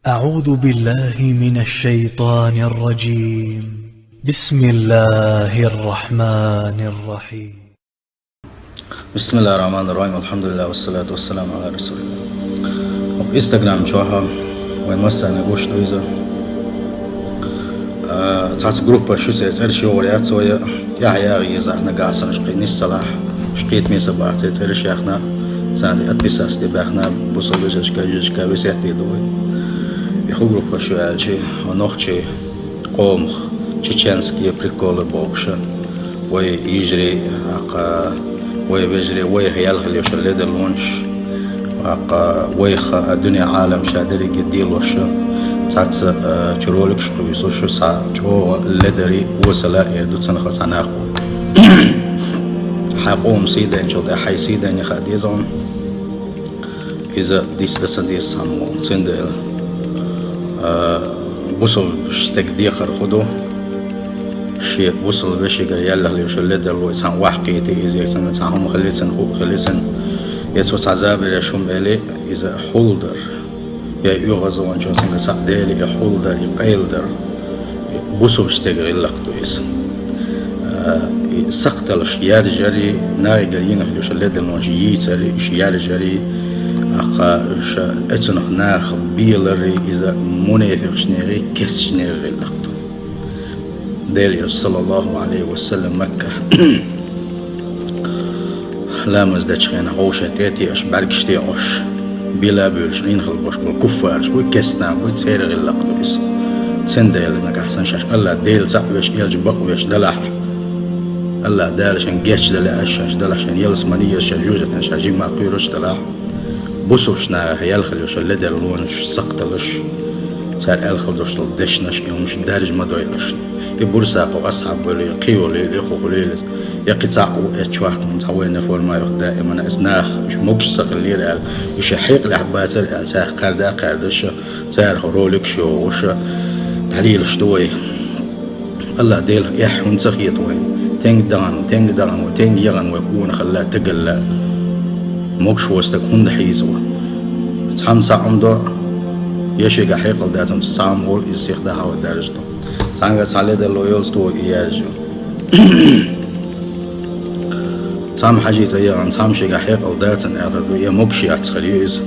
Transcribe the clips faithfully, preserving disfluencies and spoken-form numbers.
أعوذ بالله من الشيطان الرجيم. بسم الله الرحمن الرحيم. بسم الله الرحمن الرحيم. الحمد لله والصلاة والسلام على رسول الله. Instagram чохь вай массарна гуш ду иза. А, цхьацца группаш ю, церан цӀераш йогӀур яц вай, тӀаьхьа яха еза нагахь санна уьш кхин нисса лахь, уьш кхетаме са баха церан цӀераш яхна, царна тӀе отписаться де баьхна, бусалба вежаршка, йижаршка весет де ду вай. И хӀу группаш ю аьлча, нохчий къомах, чеченские приколы бохуша, вай йижарий, аккха, вай вежарий, вайх ял хила йиш йолу ледарлонаш, аккха, вайх а дуьне Ӏалам ша дерриге а делош, цхьацца, а, чу роликаш кхуьйсуш, цхьа чӀогӀа ледарий, осала а эр ду цунах цхьа нах бу. Хьайн къоман сий дайначул тӀаьхьа хьайн сий дайна хаа деза хьуна. Иза дицдан ца деза цхьаммо. Цундела, а, бусалба стеган декхар хӀун ду? Шен бусалба вешигара ял хила йиш йолу ледарло, цхьаьна охьакхетий иза, я цхьаьна цхьа хӀума хилийцина, хӀуъа хилийцина, я цо цхьа забареш хӀума элий, иза хьулдар. Я оьгӀазончо цуьнга цхьаъ делий, и хьулдар, и къайладар, и бусалба стеган гӀиллакх ду иза. А, и сакхталаш яржарий, наггара йина хила йиш йолу ледарлонаш йийцарий, уьш яржарий, аккха, уьш эцунах наха беларий, иза мунепикъашнегӀий, кестачнегӀий гӀиллакх ду. Делан Элча, саллаллаху Ӏалайхи ва саллам, Маккахь ламаз дечу хенахь, вовшех тӀе а теӀаш, бӀаьргаш теӀош, била а буьйлуш, Ӏийна хила болуш болу куффараш буй, кестнах буй, церан гӀиллакх ду иза. Цундела нагахь санна шаьш АллахӀ Дела цхьаъ веш, элча бакъ веш далахь, АллахӀ Дала шайн гечдала аьлла шаьш далахь, шайн ялсамани еза шайн жоьжахатина шаьш жимма кхоьруш далахь, бусалба нахах ял хила йиш йолу ледарлонаш, сакхталаш, цара аьлла хила долуш долу дешнаш, и хӀумаш даржа ма дойла шуна. И буьрса кху асхьаб волу, я кхин волу, я кху хуьлийла, я кхин цхьаъ ву эцча вахтана цхьа военная форма йоху даимана, иза нах, уьш могуш ца хиллера аьлла, уьш хьекъалехь бацара аьлла, царах кхаьрда а кхаьрдаш, царах роликаш йогӀуш, дӀалелаш ду вай. АллахӀ Дела эхь хӀунда ца хета вайна? Тенга дахана, тенга дахана вай, тенга яхана вай къонахалла, стагалла. Могуш волу стаг хӀунда хьийзаво? Цхьамма цхьаъ хӀума до, я шегахь хьекъал дац, амма цхьамма волу иза сиха дахьа вай даржа ду. Цхьаьнгара цхьа ледарло йолуш ду вай и яржа. Цхьамма хьажийца яхана, цхьамма шегахь хьекъал дацан аьлла ду, я могуш яц хир ю иза.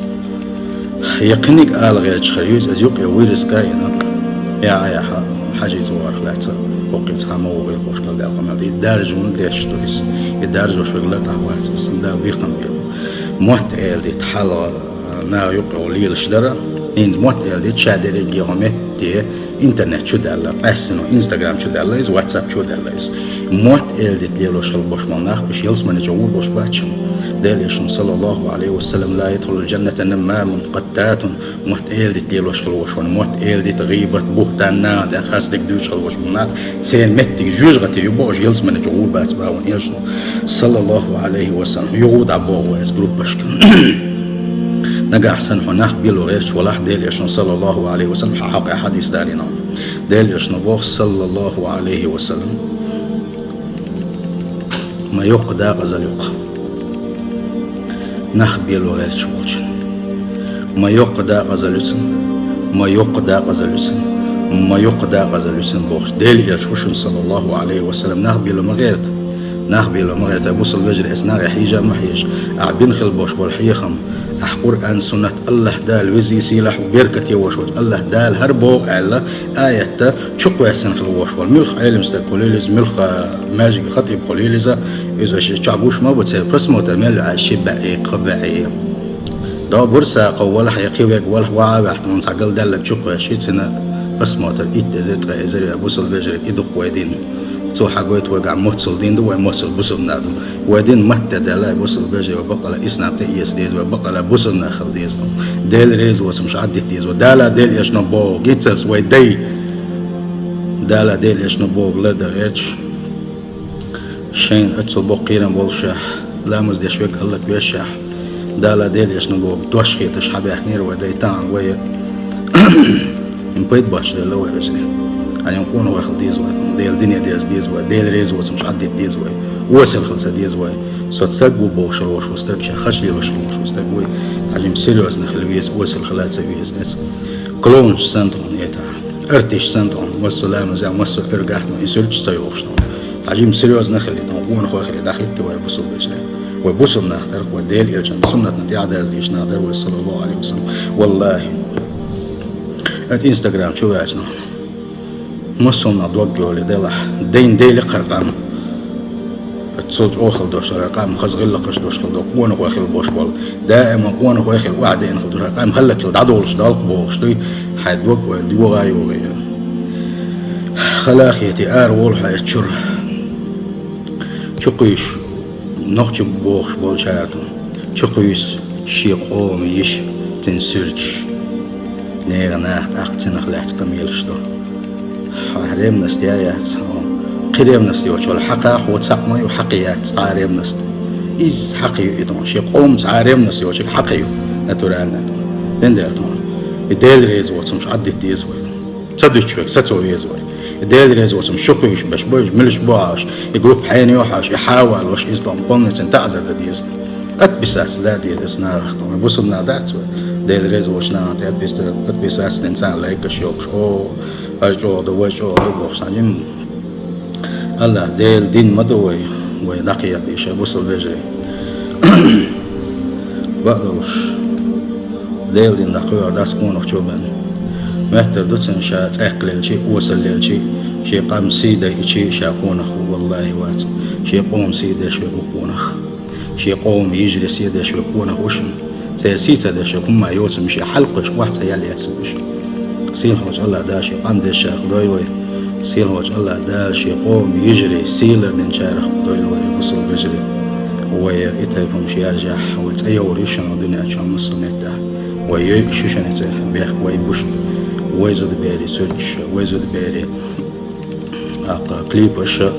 Я кхиниг ала гӀерташ хир ю иза, иза юкъе вуьйрис каина. Я, я, хьа-, хьажийца вахарх лаьцна, хӀокхуьнца хьама ву гӀийла хӀуш кхалдаьлла къамел. И даржа вуна деш ду иза. И даржош вегла тӀехь вац, сан Дала бекхам бе. Мотт эладита хьалха, наха юкъе лелаш дара. ХӀинца мотт эладита ша дерриге хӀун метте, интернет чу даьлла, къаьстина, Instagram чу даьлла иза, WhatsApp чу даьлла иза. Мотт эладита лелош хила бош болу нах, уьш ялсамани чу гӀур бош бац. Делан Элчано, саллаллаху Ӏалайхи ва саллам: «Ла ядхулул джанната наммамун къаттатун». Мотт эладита лелош хила вош ван, мотт эладита, гӀийбат, буьхтан, нахана тӀехь хас дерг дуьйцуш хила вош болу нах, церан меттиг жоьжахати ю бохуш, ялсамани чу гӀур бац боху ван Элчано, саллаллаху Ӏалайхи ва саллам. ЮхӀу дӀабоху вай иза группашка. Нагахь санна хьо нах бело гӀерташ валахь, Делан Элчано, саллаллаху Ӏалайхи ва саллам, хьан хьокъехь хьадис далийна. Делан Элчано боху, саллаллаху Ӏалайхи ва саллам: «Ма йоккха дакъазалла ю-кх. Нах бело гӀерташ волчун. Ма йоккха дакъазалла ю цуьнан, ма йоккха дакъазалла ю цуьнан, ма йоккха дакъазалла ю цуьнан», бохуш. Делан Элча ву шуна, саллаллаху Ӏалайхи ва саллам, нах бело ма гӀерта. Нах бело ма гӀерта, бусалба вежарий, эс нахе хьежа ма хьежа. Ахь бина хила бош болу хьехам, ахь Къуръан, суннат, АллахӀ Дала везий, сийлахь ву, беркате вош волчу АллахӀ Дала хӀара боху аьлла, аятта чукхоьссина хила вош волу муьлхха Ӏелам стаг хуьлийла иза, муьлхха маьждиге хатӀиб хуьлийла иза, иза ши чохь гуш ма бу, церан просмотр мел ваьӀа ши баьӀе, кхо баьӀе. До буьрса кхо валахь, я кхин верг валахь, ваха а ваьхьа, тхуна цхьа галдаьлларг чукхоьссича, цуьнан просмотр итт эзар, ткъа эзар ваьӀа, бусалба вежарий, и дукха вай дин. Цо хьагойту вайгахь моццул дин ду, вай моццул бусалба нах ду. Вай дин матте даьлла, бусалба вежарий, вай бакъала ислам тӀе эца деза, вай бакъала бусалба нах хила деза. Делан реза воцург Ӏаддита деза вай. Дала, Делан Элчано боху, гиццалц вай дай. Дала, Делан Элчано боху лардан гӀерташ. Шайна оццул боккха кхерам болушехь, ламаз деш верг хӀаллаквешшехь, Дала, Делан Элчано боху дош хеташ хьабаьхкинера вай дай, тахана вай пайда боцуш делла вай вежарий. Хьайна къонахой хила деза вай, Делан дине дерза деза вай, Делан реза воцург Ӏаддита деза вай, осал хила ца деза вай. Со стаг ву бохуш волуш ву стаг, ша хаш лелош волуш ву стаг вуй, хьажим серьёзно хила веза, осал хила ца веза. Клоунаш санна тхона, это, артисташ санна тхона, массо а ламаза, массо а пергахь тхона, и суьрташ ца йохуш тхона. Хьажим серьёзно хили тхона, къонахой хили, дӀахӀитта вай бусалба вежарий. Вай бусалба нах дар, вай Делан элчан суннатна тӀаьхьадаздеш нах дар вай, саллаллаху Ӏалайхи ва саллам. Валлахи, это Инстаграм чу ваьча нах. Мусулман дог йоле делахь, дайн дели кхар къам. Цул чӀогӀа хила дош хӀара къам, хаза гӀиллакхаш дош хила до, къонахой хила бош болу. Даима къонахой хила, охьадеана хила дош хӀара къам, хӀаллакьхила дӀадолуш, далкъа бохуш дуй, хьайн дог ойла догӀа йогӀий. Халахети ара волу хьо эцчура. Чукхуьйсуш, нохчи бохуш болчара тхуна. Чукхуьйсу шен къоман йиша, цуьнан суьрташ. Нехан наха тӀаккха цунах лаьцна къамелаш до. Хьан ревность я яц, хьо кхин ревность йоцуш вала хьакха, хьо цхьаъ ма ю, хьакхи яц цхьа а ревность. Иза хьакхи ю и тхуна, шен къоман цхьа а ревность йоцург хьакхи ю, натурально тхуна. Ден дела тхуна. И Дела реза воцург Ӏаддита деза вай. Ца дуьтуш верг сацо веза вай. И Дела реза воцург шу кхуьйсуш беш бу, иза муьлш бу хьош, и группа хьенан ю хьош, и хьан валош, иза тхуна полноценный таӀзар дан деза. Отписаться да деза аса нахах тхуна. Бусалба нах дац вай. Дела реза воцучу нахана тӀе отпис-, отписаться дина царна лайкаш йоккхуш. О, хӀара чӀогӀа ду, вай чӀогӀа ду бохуш, хьан жим. Аллах, Делан дин ма ду вай, вай дӀакхехьа дийша, бусалба вежарий. Бакъдолуш, Делан дин дӀакхоьхьур дац къонахчо бен. Моьттур ду цунна ша цӀаькхлелчи, осаллелчи, шен къам сий дайчи, ша къонах ву, валлахи, вац. Шен къоман сий деш верг ву къонах. Шен къоман йижарий сий деш верг къонах ву шуна. Церан сий ца деш верг хӀумма йоцург шен хьалкхуьйсуш охьа цӀа ял эцна уьш. Сийлахьчу Аллах Дала шен къам дешчарах дойла вай. Сийлахьчу Аллах Дала шен къоман йижарий сий лардинчарах дойла вай, бусалба вежарий. Вай и тайпа хӀумнаш яржехь, вай цӀа йовр ю шуна дуьнен чохь массо а меттехь. Вай йойуш ю шуна цӀе, бехк вай буш. Вай зудаберийн суьрташ, вай зудаберийн ТӀаккха клипаш а,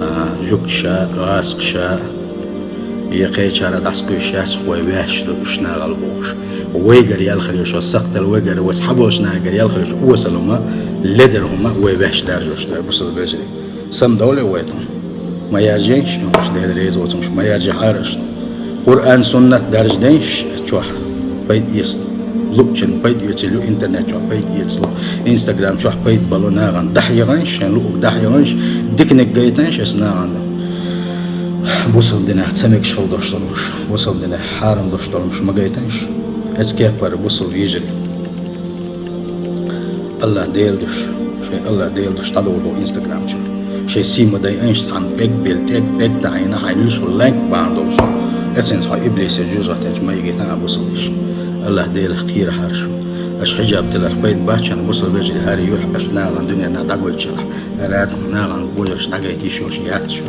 а, жугташа, гӀазкхаша, я кхечара дӀасакхуьйсуш яц, вай ваьш ду уьш нагӀал бохуш. Вайгара ял хила йиш йолу сакхтал, вайгара вай цхьаболчу нагӀигара ял хила йиш йолу осал хӀума, ледара хӀума вай ваьш даржош ду, бусалба вежарий. Самадовлий вай тхуна. Ма яржийша, Дела реза воцург, ма яржехьара аша. Къуръан, суннат даржадайша чохь, пайда эца. Луучун пайда оьцийла ю, интернет чохь пайда эцало, Инстаграм чохь пайда бало нахана. ДӀахьеханша, шайн луург дӀахьеханша, диканиг гайтанша аса нахана. Бусалба динах ца мегаш хила дош долуш, бусалба динах хьарам дош долуш ма гайтанша. Эцу кеппара бусалба йижарий. Аллах Дела душ, шайн Аллах Дела душ дӀадолу Инстаграм чу. Шайн сий ма дайанаш цхьана пӀелг бел, тӀе пӀелг таӀийна, хьайн луьш хӀу лайк бан долуш. Эцинца хьо иблисе жуьжахтинчу ма йигина а бусалба йиша. Аллах Делах кхерахьара шу. Аша хьиджаб тилар пайда бац шуна, бусалба вежарий, хӀара юьхь аша нахана дуьненна дӀагойтучарахь. ХӀара нахана божарш дӀагайта йиш йолуш яц шу.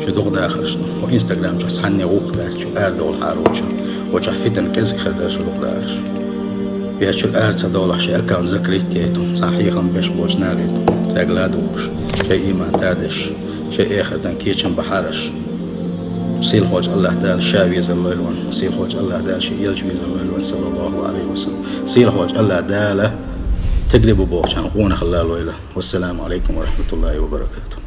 Шу дукха дахарш ду. Хьо Инстаграм чу цхьанне гӀуллакх дац шу, арадовла хьаруучу. Очахь фитан кӀезиг хир дара шу дукха дахарш. Вешчул ара ца довлахь, шайн аккаунт закрыть яйта, цхьа хьехам беш боцу нагӀе, цаьрга ладугӀуш, шайн ийман тадеш, шайн эхартан кечам бахьараш. Сийлахьчу Аллах Дала ша везар лойла ван, сийлахьчу Аллах Дала шен элча везар лойла ван, саллаллаху Ӏалайхи ва саллам. Сийлахьчу Аллах Дала тегли бу бохучарна къонахалла лойла. Вассаламу Ӏалайкум ва рахматуллахи ва баракатух.